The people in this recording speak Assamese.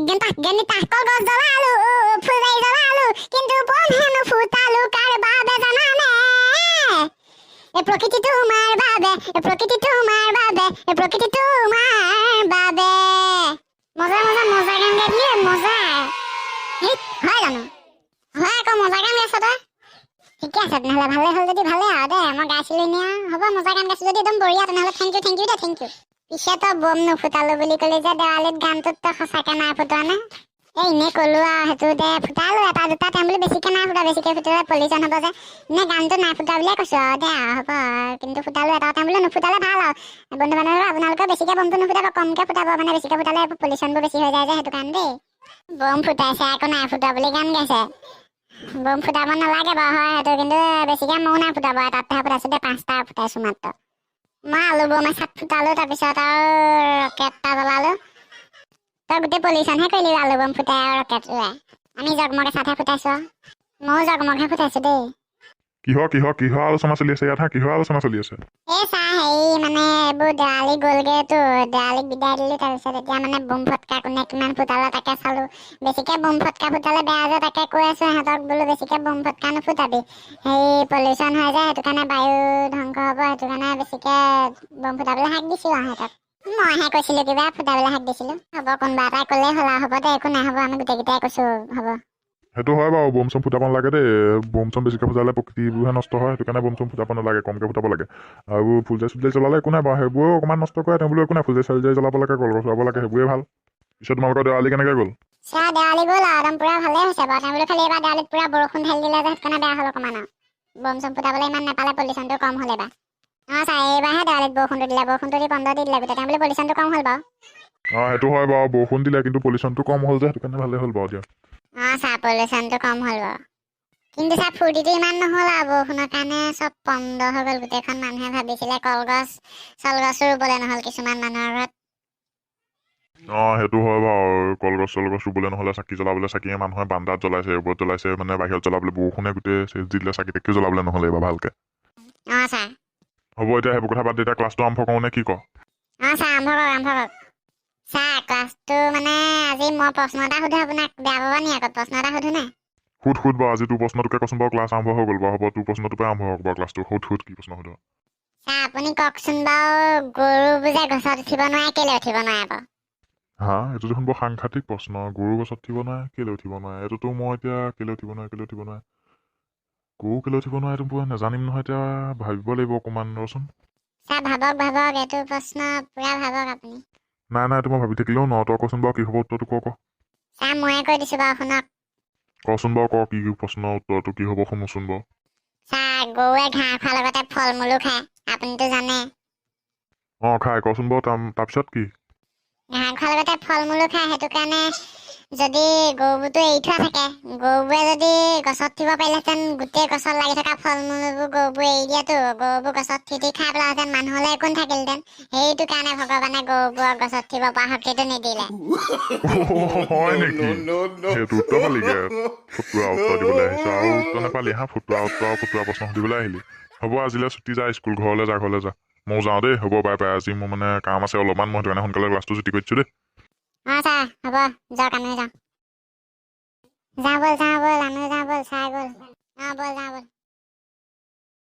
গেন তাক গেন তাক, কলগছ জ্বলালো, ফুলজাৰি জ্বলালো, কিন্তু বম হেনো ফুটালো কাৰ বাবে জানানে? এ প্ৰকৃতি তোমাৰ বাবে, এ প্ৰকৃতি তোমাৰ বাবে, এ প্ৰকৃতি তোমাৰ বাবে। মজা মজা মজা গান গাই দিলি, মজা। হেই, হয় জানো? হয় আকৌ, মজা গান গাইছ তই। ঠিকে আছে তেনেহ'লে, ভালে হ'ল যদি ভালে আৰু দে। মই গাইছিলো এনেই আৰু। হ'ব, মজা গান গাইছো যদি একদম বঢ়িয়া তেনেহ'লে। Thank U, thank U দে, thank U. পিছে তই বম নুফুটালো বুলি ক'লি যে দেৱালীত, গানটোত তই সঁচাকে নাই ফুটোৱা নে? এই এনেই ক'লো আৰু সেইটো দে। ফুটালো এটা দুটা, তেওঁ বুলি বেছিকে নাই ফুটা। বেছিকে ফুটালে পলিউশ্যন হ'ব যে। এনেই গানটো নাই ফুটা বুলিয়ে কৈছো আৰু দে আৰু হ'ব। কিন্তু ফুটালো এটা, তেওঁ বোলে নুফুটালে ভাল আৰু। বন্ধু বান্ধৱ, আপোনালোকে বেছিকে বমটো নুফুটাব, কমকে ফুটাব। মানে বেছিকে ফুটালে পলিউশ্যনবোৰ বেছি হৈ যায় যে, সেইটো কাৰণে দেই। বম ফুটাইছে, আকৌ নাই ফুটোৱা বুলি গান গাইছে। বম ফুটাব নালাগে বাৰু, হয় সেইটো, কিন্তু বেছিকে ময়ো নাই ফুটাব। তাতহে ফুটাইছো দে, পাঁচটা ফুটাইছো মাত্ৰ। মই আলু বম এচাত ফুটালো, তাৰপিছত আৰু ৰকেট এটা জ্বলালো। তই গোটেই পলিউশ্যনহে কৰিলি আলু বম ফুটাই আৰু ৰকেট উৰাই। আমি জগমগ এচাতহে ফুটাইছো আৰু। ময়ো জগমগহে ফুটাইছো দেই। কিহৰ কিহৰ কিহৰ আলোচনা চলি আছে ইয়াত? হা, কিহৰ আলোচনা চলি আছে? এই চাহ, হেৰি মানে এইবোৰ দেৱালী গ'লগেতো, দেৱালীক বিদায় দিলো। তাৰপিছত এতিয়া মানে বোম ফটকা কোনে কিমান ফুটালে তাকে চালো। বেছিকে বোম ফটকা ফুটালে বেয়া যে, তাকে কৈ আছো ইহঁতক বোলো, বেছিকে বোম ফটকা নুফুটাবি, হেৰি পলিউশ্যন হৈ যায়, সেইটো কাৰণে বায়ু ধ্বংস হ'ব। সেইটো কাৰণে বেছিকে বোম ফুটাবলৈ হাক দিছো আৰু সিহঁতক। মইহে কৈছিলো কিবা, ফুটাবলৈ হাক দিছিলো। হ'ব, কোনোবা এটাই ক'লেই হ'ল আৰু। হ'ব দে, একো নাই, হ'ব। আমি গোটেইকেইটাই কৈছো, হ'ব। সেইটো হয় বাৰু, বম চম ফুটাব নালাগে দেই। বম চম বেছিকৈ ফুটালে প্ৰকৃতিবোৰহে নষ্ট হয়। সেইটো কাৰণে বম চম ফুটাব নালাগে, কমকৈ ফুটাব লাগে। আৰু ফুলজাৰি চুলজাৰি জ্বলালে একো নাই বাৰু, সেইবোৰেও অকণমান নষ্ট কৰে। তেওঁ বোলো একো নাই, ফুলজাৰি চুলজাৰি জ্বলাব লাগে, কলগছ ৰুব লাগে, সেইবোৰে ভাল। পিছত তোমালোকৰ দেৱালী কেনেকৈ গ'ল? চা, দেৱালী গ'ল আৰু একদম পুৰা ভালেই হৈছে বাৰু। তেওঁ বোলো খালি এইবাৰ দেৱালীত পুৰা বৰষুণ ঢালি দিলে যে, সেইটো কাৰণে বেয়া হ'ল অকণমান আৰু। বম চম ফুটাবলৈ ইমান নাপালে, পলিউশ্যনটো কম হ'ল এইবাৰ। অঁ ছাৰ, এইবাৰহে দেৱালীত বৰষুণটো দিলে, বৰষুণটো দি বন্ধ দি দিলে গোটেই। তেওঁ বোলো পলিউশ্যনটো কম হ'ল বাৰু। অঁ, সেইটো হয় বাৰু, বৰষুণ দিলে কিন্তু পলিউশ্যনটো কম হ'ল যে, সেইটো কাৰণে ভালেই হ'ল বাৰু দিয়া। অঁ ছাৰ, পলিউশ্যনটো কম হ'ল বাৰু, কিন্তু ছাৰ ফূৰ্তিটো ইমান নহ'ল আৰু। বৰষুণৰ কাৰণে চব পণ্ড হৈ গ'ল গোটেইখন। মানুহে ভাবিছিলে, কলগছ চলগছো ৰুবলৈ নহ'ল কিছুমান মানুহৰ ঘৰত। অঁ, সেইটো হয় বাৰু। কলগছ চলগছ ৰুবলৈ নহ'লে, চাকি জ্বলাবলৈ চাকিয়ে মানুহে বান্দাত জ্বলাইছে, এইবোৰত জ্বলাইছে, মানে বাহিৰত জ্বলাবলৈ। বৰষুণে গোটেই চেচ দি দিলে, চাকি তাকিও জ্বলাবলৈ নহ'লে এইবাৰ ভালকে। অঁ ছাৰ। হ'ব, এতিয়া সেইবোৰ কথা বাদ দে, এতিয়া ক্লাছটো আৰম্ভ কৰোঁ নে কি ক? অঁ ছাৰ, আৰম্ভ কৰক, আৰম্ভ কৰক। ছাৰ, ক্লাছটো মানে আজি মই প্ৰশ্ন এটা সোধোঁ আপোনাক, বেয়া পাব নি আকৌ? প্ৰশ্ন এটা সোধোঁ নে? সুধ, সুধ বাৰু। আজি তোৰ প্ৰশ্নটোকে কচোন বাৰু। ক্লাছ আৰম্ভ হৈ গ'ল বাৰু, হ'ব, তোৰ প্ৰশ্নটোৰ পৰাই আৰম্ভ হওক বাৰু ক্লাছটো। সুধ, সুধ, কি প্ৰশ্ন সোধ? ছাৰ, আপুনি কওকচোন বাৰু, গৰুবোৰ যে গছত উঠিব নোৱাৰে, কেলৈ উঠিব নোৱাৰে বাৰু? হা, এইটো দেখোন বৰ সাংঘাতিক প্ৰশ্ন। গৰু গছত উঠিব নোৱাৰে, কেলৈ উঠিব নোৱাৰে? এইটোতো মই এতিয়া কেলৈ উঠিব নোৱাৰে, কেলৈ উঠিব নোৱাৰে, গৰু কেলৈ উঠিব নোৱাৰে, এইটো মই নাজানিম নহয়। এতিয়া ভাবিব লাগিব অকণমান, ৰচোন। ছাৰ, ভাবক, ভাবক, এইটো প্ৰশ্ন পুৰা ভাবক আপুনি। নাই নাই, এইটো মই ভাবি থাকিলেও ন। তই কচোন বাৰু, কি হ'ব উত্তৰটো, ক ক। ছাৰ, ময়ে কৈ দিছোঁ বাৰু, শুনক। কচোন বাৰু, ক, কি প্ৰশ্ন, উত্তৰটো কি হ'ব শুনোচোন বাৰু। ছাৰ, গৰুৱে ঘাঁহ খোৱাৰ লগতে ফল মূলো খায়, আপুনিতো জানে। অঁ, খাই, কচোন বাৰু, তাৰপিছত কি? ঘাঁহ খোৱাৰ লগতে ফল মূলো খায়, সেইটো কাৰণে যদি গৰুবোৰতো এৰি থোৱা থাকে, গৰুবোৰে যদি গছত উঠিব পাৰিলেহেঁতেন, গোটেই গছত লাগি থকা ফল মূলবোৰ গৰুবোৰ এৰি দিয়েতো, গৰুবোৰ গছত উঠি উঠি খাই পেলাহেঁতেন, মানুহলৈ একো নাথাকিলহেঁতেন। সেইটো কাৰণে ভগৱানে গৰুবোৰক গছত উঠিব পৰা শক্তিটো নিদিলে। হয় নেকি? সেইটো উত্তৰ পালিগে? ফটুৱা উত্তৰ দিবলৈ আহিছ আৰু উত্তৰ নাপালি? হা, ফটুৱা উত্তৰ আৰু ফটুৱা প্ৰশ্ন সুধিবলৈ আহিলি। হ'ব, আজিলৈ ছুটি, যা স্কুল, ঘৰলৈ যা, ঘৰলৈ যা। ময়ো যাওঁ দেই, হ'ব, বাই বাই। আজি মোৰ মানে কাম আছে অলপমান, মই সেইটো কাৰণে সোনকালে ক্লাছটো ছুটি কৰি দিছোঁ দেই। অঁ ছাৰ, হ'ব, যাওক, আমিও যাওঁ। যাওঁ ব'ল, যাওঁ ব'ল, আমিও যাওঁ ব'ল। ছাৰ গ'ল। অঁ ব'ল, যাওঁ ব'ল।